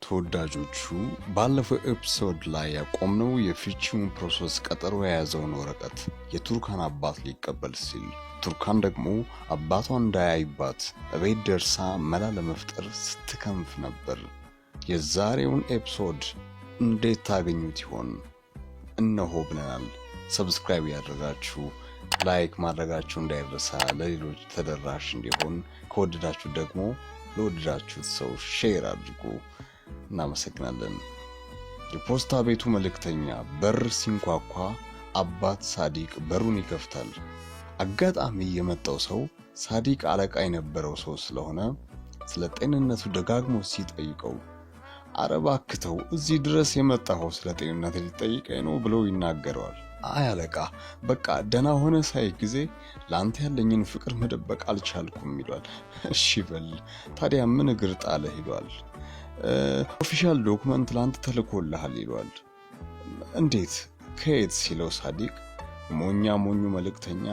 ተወዳጆቹ፣ ባለፈው episode ላይ ያቆምነው የፍቺውን process ቀጠሮ የያዘውን ወረቀት የቱርካን አባት ሊቀበል ሲል፣ ቱርካን ደግሞ አባቷ እንዳያይባት እቤት ደርሳ መላ ለመፍጠር ስትከንፍ ነበር። የዛሬውን episode እንዴት ታገኙት ይሆን? እነሆ ብለናል። Subscribe ያደረጋችሁ like ማድረጋችሁ እንዳይረሳ፣ ለሌሎች ተደራሽ እንዲሆን፣ ከወደዳችሁ ደግሞ ለወደዳችሁት ሰው share አድርጉ። እናመሰግናለን። የፖስታ ቤቱ መልእክተኛ በር ሲንኳኳ አባት ሳዲቅ በሩን ይከፍታል። አጋጣሚ የመጣው ሰው ሳዲቅ አለቃ የነበረው ሰው ስለሆነ ስለ ጤንነቱ ደጋግሞ ሲጠይቀው፣ "አረ እባክህ ተው፣ እዚህ ድረስ የመጣኸው ስለ ጤንነት ሊጠይቀኝ ነው?" ብሎ ይናገረዋል። "አይ አለቃ፣ በቃ ደህና ሆነህ ሳይ ጊዜ ለአንተ ያለኝን ፍቅር መደበቅ አልቻልኩም" ይሏል። "እሺ በል ታዲያ፣ ምን እግር ጣለህ?" ይሏል። "Official document ለአንተ ተልኮልሃል" ይሏል። "እንዴት? ከየት?" ሲለው ሳዲቅ፣ ሞኛ ሞኙ መልእክተኛ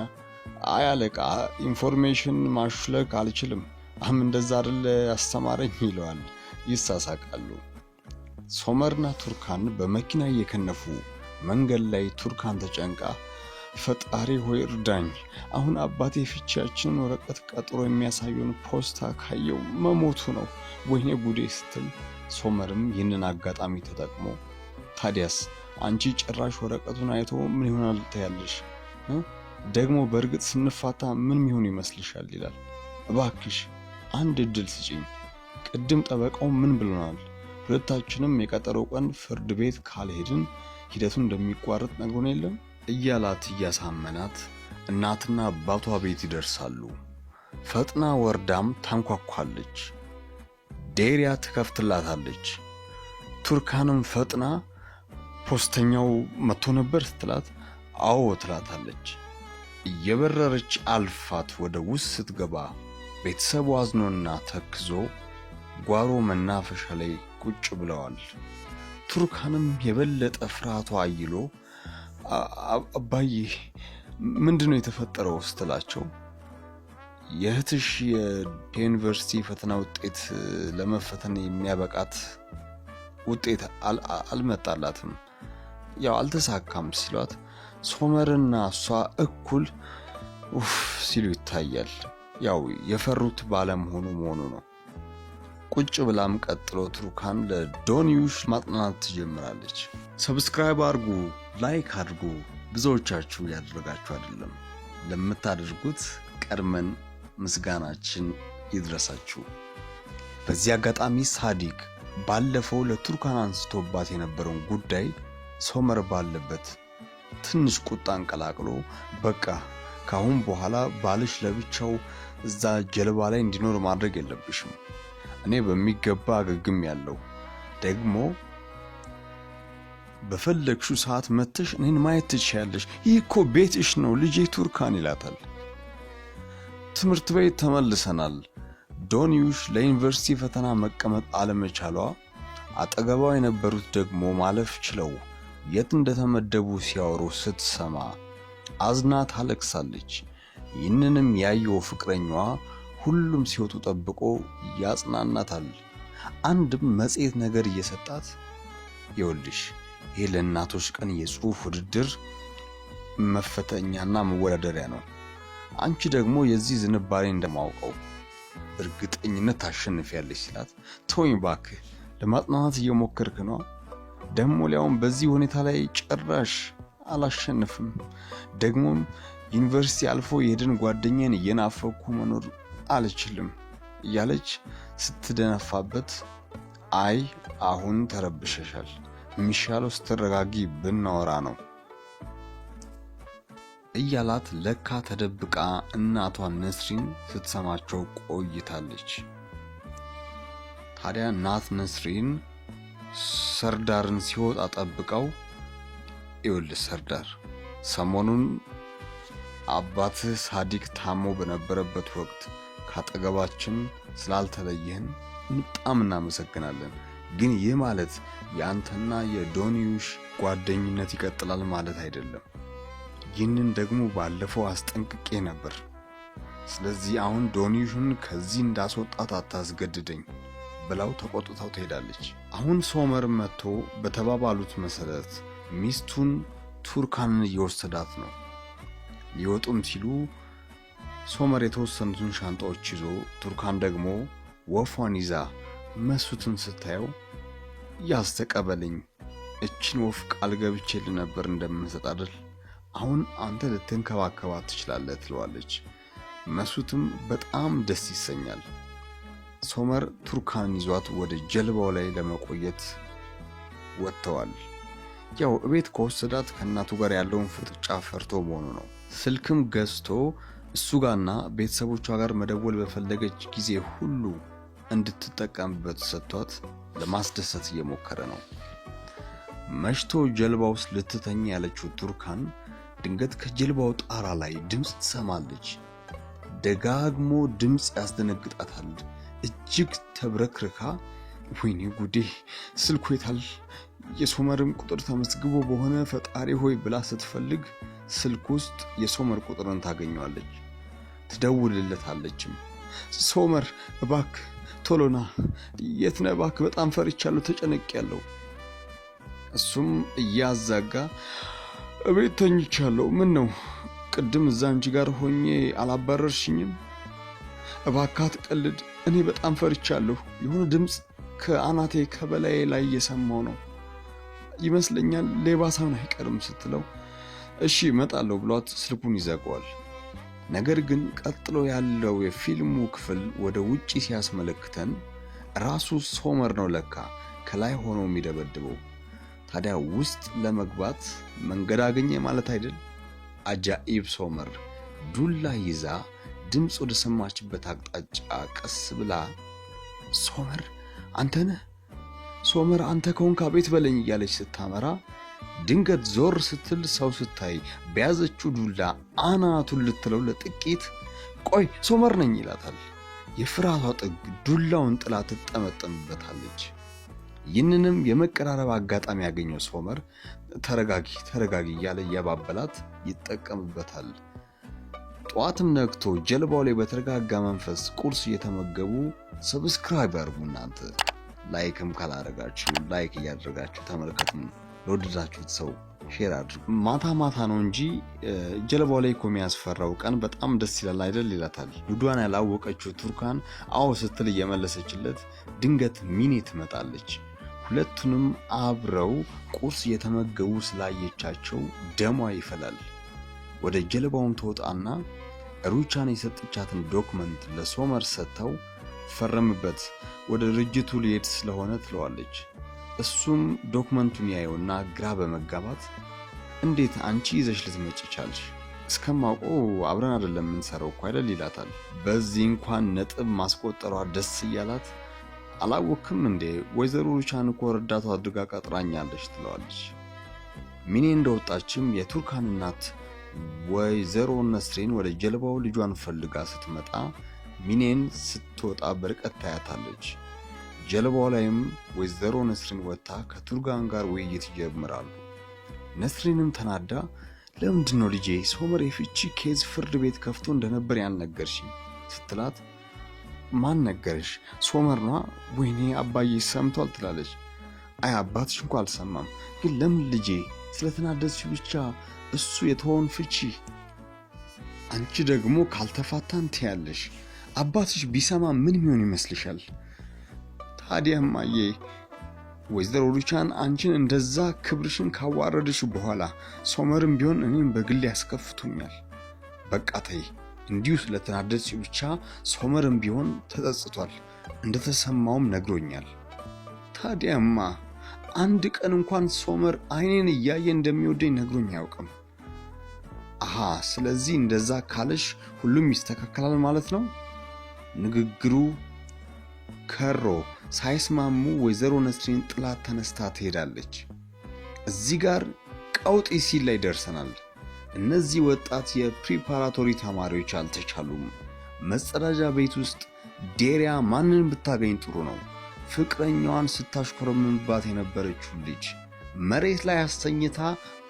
"አይ አለቃ፣ information ማሹለክ አልችልም፣ አም እንደዛ አይደለ አስተማረኝ" ይለዋል። ይሳሳቃሉ። ሶመርና ቱርካን በመኪና እየከነፉ መንገድ ላይ ቱርካን ተጨንቃ "ፈጣሪ ሆይ እርዳኝ፣ አሁን አባቴ የፍቺያችንን ወረቀት ቀጥሮ የሚያሳየውን ፖስታ ካየው መሞቱ ነው፣ ወይኔ ጉዴ" ስትል፣ ሶመርም ይህንን አጋጣሚ ተጠቅሞ "ታዲያስ አንቺ ጭራሽ ወረቀቱን አይቶ ምን ይሆናል ትያለሽ? ደግሞ በእርግጥ ስንፋታ ምን ሚሆን ይመስልሻል?" ይላል። "እባክሽ አንድ እድል ስጪኝ። ቅድም ጠበቃው ምን ብሎናል? ሁለታችንም የቀጠሮ ቀን ፍርድ ቤት ካልሄድን ሂደቱን እንደሚቋረጥ ነግሮን የለም?" እያላት እያሳመናት እናትና አባቷ ቤት ይደርሳሉ። ፈጥና ወርዳም ታንኳኳለች። ዴሪያ ትከፍትላታለች። ቱርካንም ፈጥና "ፖስተኛው መጥቶ ነበር?" ስትላት፣ "አዎ" ትላታለች። እየበረረች አልፋት ወደ ውስጥ ስትገባ ቤተሰቡ አዝኖና ተክዞ ጓሮ መናፈሻ ላይ ቁጭ ብለዋል። ቱርካንም የበለጠ ፍርሃቷ አይሎ "አባዬ፣ ምንድን ነው የተፈጠረው?" ስትላቸው፣ "የእህትሽ የዩኒቨርሲቲ ፈተና ውጤት ለመፈተን የሚያበቃት ውጤት አልመጣላትም፣ ያው አልተሳካም" ሲሏት፣ ሶመርና እሷ እኩል ኡፍ ሲሉ ይታያል። ያው የፈሩት ባለመሆኑ መሆኑ ነው። ቁጭ ብላም ቀጥሎ ቱርካን ለዶኒዩሽ ማጥናት ትጀምራለች። Subscribe አድርጉ፣ like አድርጉ። ብዙዎቻችሁ ያደረጋችሁ አይደለም። ለምታደርጉት ቀድመን ምስጋናችን ይድረሳችሁ። በዚህ አጋጣሚ ሳዲቅ ባለፈው ለቱርካን አንስቶባት የነበረውን ጉዳይ ሶመር ባለበት ትንሽ ቁጣን ቀላቅሎ "በቃ ከአሁን በኋላ ባልሽ ለብቻው እዛ ጀልባ ላይ እንዲኖር ማድረግ የለብሽም። እኔ በሚገባ አገግሜያለሁ፣ ደግሞ በፈለግሽው ሰዓት መጥተሽ እኔን ማየት ትችያለሽ። ይህ እኮ ቤትሽ ነው ልጄ ቱርካን" ይላታል። ትምህርት ቤት ተመልሰናል። ዶኒዩሽ ለዩኒቨርሲቲ ፈተና መቀመጥ አለመቻሏ፣ አጠገቧ የነበሩት ደግሞ ማለፍ ችለው የት እንደተመደቡ ሲያወሩ ስትሰማ አዝና ታለቅሳለች። ይህንንም ያየው ፍቅረኛዋ ሁሉም ሲወጡ ጠብቆ ያጽናናታል። አንድም መጽሔት ነገር እየሰጣት "ይኸውልሽ፣ ይህ ለእናቶች ቀን የጽሑፍ ውድድር መፈተኛና መወዳደሪያ ነው። አንቺ ደግሞ የዚህ ዝንባሌ እንደማውቀው እርግጠኝነት ታሸንፊያለሽ" ሲላት፣ "ተወኝ ባክህ፣ ለማጽናናት እየሞከርክ ነዋ። ደግሞ ሊያውም በዚህ ሁኔታ ላይ ጭራሽ አላሸንፍም። ደግሞም ዩኒቨርሲቲ አልፎ የሄድን ጓደኛን እየናፈኩ መኖር አልችልም" እያለች ስትደነፋበት፣ "አይ፣ አሁን ተረብሸሻል፣ የሚሻለው ስትረጋጊ ብናወራ ነው" እያላት፣ ለካ ተደብቃ እናቷ ነስሪን ስትሰማቸው ቆይታለች። ታዲያ እናት ነስሪን ሰርዳርን ሲወጣ ጠብቀው፣ "ይኸውልህ ሰርዳር፣ ሰሞኑን አባትህ ሳዲቅ ታሞ በነበረበት ወቅት ካጠገባችን ስላልተለየህን በጣም እናመሰግናለን። ግን ይህ ማለት የአንተና የዶኒዩሽ ጓደኝነት ይቀጥላል ማለት አይደለም። ይህንን ደግሞ ባለፈው አስጠንቅቄ ነበር። ስለዚህ አሁን ዶኒዩሽን ከዚህ እንዳስወጣት አታስገድደኝ" ብላው ተቆጥታው ትሄዳለች። አሁን ሶመር መጥቶ በተባባሉት መሰረት ሚስቱን ቱርካንን እየወሰዳት ነው። ሊወጡም ሲሉ ሶመር የተወሰኑትን ሻንጣዎች ይዞ ቱርካን ደግሞ ወፏን ይዛ መሱትን ስታየው ያዝ ተቀበለኝ፣ እችን ወፍ ቃል ገብቼልህ ነበር እንደምሰጥ አይደል? አሁን አንተ ልትንከባከባት ትችላለህ ትለዋለች። መሱትም በጣም ደስ ይሰኛል። ሶመር ቱርካንን ይዟት ወደ ጀልባው ላይ ለመቆየት ወጥተዋል። ያው እቤት ከወሰዳት ከእናቱ ጋር ያለውን ፍጥጫ ፈርቶ መሆኑ ነው። ስልክም ገዝቶ እሱ ጋርና ቤተሰቦቿ ጋር መደወል በፈለገች ጊዜ ሁሉ እንድትጠቀምበት ሰጥቷት ለማስደሰት እየሞከረ ነው። መሽቶ ጀልባ ውስጥ ልትተኛ ያለችው ቱርካን ድንገት ከጀልባው ጣራ ላይ ድምፅ ትሰማለች። ደጋግሞ ድምፅ ያስደነግጣታል። እጅግ ተብረክርካ ወይኔ ጉዴ፣ ስልኩ የታል? የሶመርም ቁጥር ተመዝግቦ በሆነ ፈጣሪ ሆይ ብላ ስትፈልግ ስልክ ውስጥ የሶመር ቁጥርን ታገኘዋለች። ትደውልለታለችም። ሶመር እባክ ቶሎና፣ የት ነህ? እባክ በጣም ፈርቻለሁ፣ ተጨነቄያለሁ። እሱም እያዛጋ እቤት ተኝቻለሁ። ምን ነው ቅድም እዛ አንቺ ጋር ሆኜ አላባረርሽኝም? እባክህ አትቀልድ፣ እኔ በጣም ፈርቻለሁ። የሆነ ድምፅ ከአናቴ ከበላይ ላይ እየሰማው ነው ይመስለኛል፣ ሌባ ሳይሆን አይቀርም ስትለው እሺ እመጣለሁ ብሏት ስልኩን ይዘጋዋል። ነገር ግን ቀጥሎ ያለው የፊልሙ ክፍል ወደ ውጪ ሲያስመለክተን ራሱ ሶመር ነው ለካ ከላይ ሆኖ የሚደበድበው። ታዲያ ውስጥ ለመግባት መንገድ አገኘ ማለት አይደል? አጃኢብ ሶመር ዱላ ይዛ ድምፅ ወደ ሰማችበት አቅጣጫ ቀስ ብላ ሶመር አንተ ነህ? ሶመር አንተ ከሆንክ አቤት በለኝ እያለች ስታመራ ድንገት ዞር ስትል ሰው ስታይ በያዘችው ዱላ አናቱን ልትለው ለጥቂት ቆይ ሶመር ነኝ ይላታል። የፍርሃቷ ጥግ ዱላውን ጥላ ትጠመጠምበታለች። ይህንንም የመቀራረብ አጋጣሚ ያገኘው ሶመር ተረጋጊ ተረጋጊ እያለ እያባበላት ይጠቀምበታል። ጠዋትም ነግቶ ጀልባው ላይ በተረጋጋ መንፈስ ቁርስ እየተመገቡ subscribe አድርጉ። እናንተ like ም ካላረጋችሁ like እያደረጋችሁ ተመልከቱን። ለወደዳችሁት ሰው share አድርጉ። ማታ ማታ ነው እንጂ ጀልባው ላይ እኮ የሚያስፈራው ቀን በጣም ደስ ይላል አይደል ይላታል። ጉዷን ያላወቀችው ቱርካን አዎ ስትል እየመለሰችለት ድንገት ሚኔ ትመጣለች። ሁለቱንም አብረው ቁርስ እየተመገቡ ስላየቻቸው ደሟ ይፈላል። ወደ ጀልባውም ትወጣና ሩቻን የሰጠቻትን document ለሶመር ሰጥተው ፈረምበት፣ ወደ ድርጅቱ ሊሄድ ስለሆነ ትለዋለች። እሱም document ኡን ያየውና ግራ በመጋባት እንዴት አንቺ ይዘሽ ልትመጪ ቻልሽ? እስከማውቀው አብረን አይደለም የምንሰራው እኮ አይደል ይላታል። በዚህ እንኳን ነጥብ ማስቆጠሯ ደስ እያላት አላወክም እንዴ ወይዘሮ ሩቻን እኮ ረዳቷ አድርጋ ቀጥራኛለች ትለዋለች። ሚኔ እንደወጣችም የቱርካን እናት ወይዘሮ ነስሪን ወደ ጀልባው ልጇን ፈልጋ ስትመጣ ሚኔን ስትወጣ በርቀት ታያታለች። ጀልባው ላይም ወይዘሮ ነስሪን ወጥታ ከቱርካን ጋር ውይይት ይጀምራሉ። ነስሪንም ተናዳ ለምንድን ነው ልጄ ሶመር የፍቺ case ፍርድ ቤት ከፍቶ እንደነበር ያልነገርሽኝ ስትላት ማን ነገረሽ? ሶመር ነዋ። ወይኔ አባዬ ሰምቷል ትላለች። አይ አባትሽ እንኳ አልሰማም፣ ግን ለምን ልጄ ስለተናደድሽ ብቻ እሱ የተወውን ፍቺ አንቺ ደግሞ ካልተፋታን ትያለሽ። አባትሽ ቢሰማ ምን የሚሆን ይመስልሻል? ታዲያ እማዬ ወይዘሮ ሩቻን አንቺን እንደዛ ክብርሽን ካዋረድሽ በኋላ ሶመርም ቢሆን እኔም በግሌ ያስከፍቶኛል። በቃ ተይ፣ እንዲሁ ስለተናደድሽ ብቻ ሶመርም ቢሆን ተጸጽቷል፣ እንደተሰማውም ነግሮኛል። ታዲያማ አንድ ቀን እንኳን ሶመር አይኔን እያየ እንደሚወደኝ ነግሮኝ አያውቅም። አሃ፣ ስለዚህ እንደዛ ካለሽ ሁሉም ይስተካከላል ማለት ነው። ንግግሩ ከሮ ሳይስማሙ ወይዘሮ ነስሪን ጥላት ተነስታ ትሄዳለች። እዚህ ጋር ቀውጢ ሲል ላይ ደርሰናል። እነዚህ ወጣት የ preparatory ተማሪዎች አልተቻሉም። መጸዳጃ ቤት ውስጥ ዴሪያ ማንን ብታገኝ ጥሩ ነው? ፍቅረኛዋን ስታሽኮረምምባት የነበረችው ልጅ መሬት ላይ አስተኝታ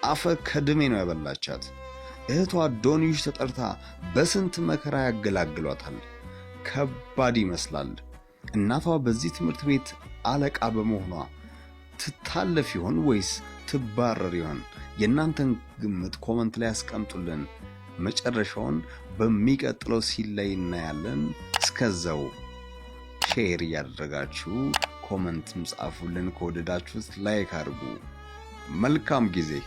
አፈር ከድሜ ነው ያበላቻት። እህቷ ዶኒሽ ተጠርታ በስንት መከራ ያገላግሏታል። ከባድ ይመስላል። እናቷ በዚህ ትምህርት ቤት አለቃ በመሆኗ ትታለፍ ይሆን ወይስ ትባረር ይሆን? የእናንተን ግምት comment ላይ ያስቀምጡልን። መጨረሻውን በሚቀጥለው scene ላይ እናያለን። እስከዛው share እያደረጋችሁ comment ም ጻፉልን። ከወደዳችሁት like አድርጉ። መልካም ጊዜ።